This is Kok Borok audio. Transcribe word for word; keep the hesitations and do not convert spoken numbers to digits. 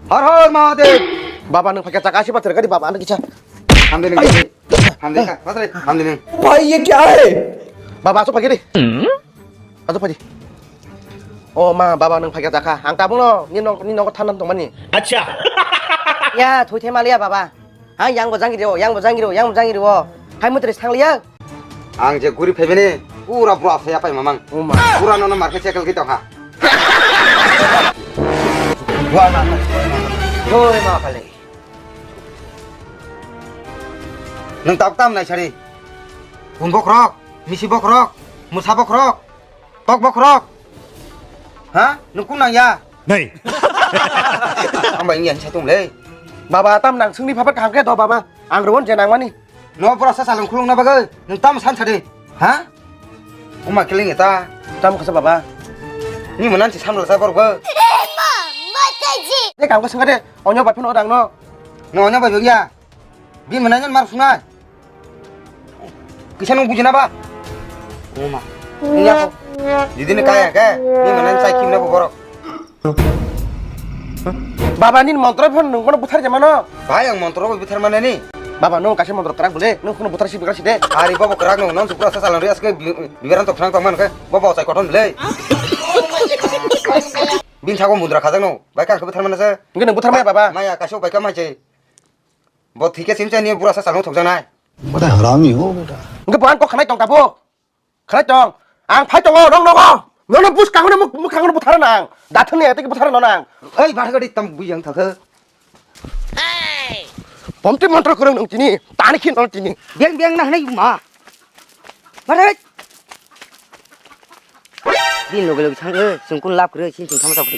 Har Har Mahadev. Baba, nwng phaikha chaka, asi pathar gadi, baba, ano kisa. Hamdi nwng. Hamdi ka, masri, hamdi nwng. Bhai, ye kya hai? Baba, aso phagi di. Aso phagi. O ma, baba, nwng phaikha chaka. Ang tabuk no, ni nok, ni nogo thanam tongmani. Acha. Ya, thoi thai maliya, baba. Ha, yang bo jangiri o, yang bo jangiri o, yang bo jangiri o. Hai mutri sangliya. Ang je guri phaimani, pura bura saya pai mamang. O ma. Pura nono market cycle ki tongha. Bua na. Doi ma kali. Nwng tabuk tam nai sari. Bun bokrok, misi bokrok, musa bokrok, tok bokrok. Ha? Nwng kun nang ya? Nei. Ang bai ngiyan sa tung le. Baba, tam nang sungni phaba kaham khe do, baba. Ang rwon je nangmani. No bura sa salong khulung na bagwi nwng tam san sadi. Ha? Uma kiling eta. Tam khasa, baba. Ni manan si samla sa borgo. Te kam ka sungade, onyo bai phano odang no. No onyo bai bugya. Bi manan mar sunai. Kisa nung bujina ba? Uma. Iya ko. Didi ni kaya ke. Ni manan sai kim na borok. Baba, nini montro phano nwng bono buthar jemano? Bhai, ang montro bo buthar mane ni. Baba, nwng kaisa montro kwrak bole, nwng phano buthar si buthar si de. Ari bobo kwrak nwng, nwng supra sa salang ri aske bi-, biberan tok thang tong man khe, bobo chai kothon bole. Bin sago mundra khajak nwng, bai kha khe buthar mane se. Nge nwng buthar maya, baba? Maya, kaisa bai kha mai se. Bo thike sim chani bura sa salang thok janai. Bada harami ho beta. Nge bo ang kok khanai tong tabo. Khalai tong, ang phai tongo, nong nogo. Nono bus kangno muk-, mukhango buthara nang. Dathani ete ki buthara nang. Ei, bar gadi tam bui yang thakhe. Pomti montro kurung nung tini, tani khin nung tini. Beng beng nah nai ma. Bar gadi. Din loge loge thang, eh, sungkun lap kre, sin sin thama thama.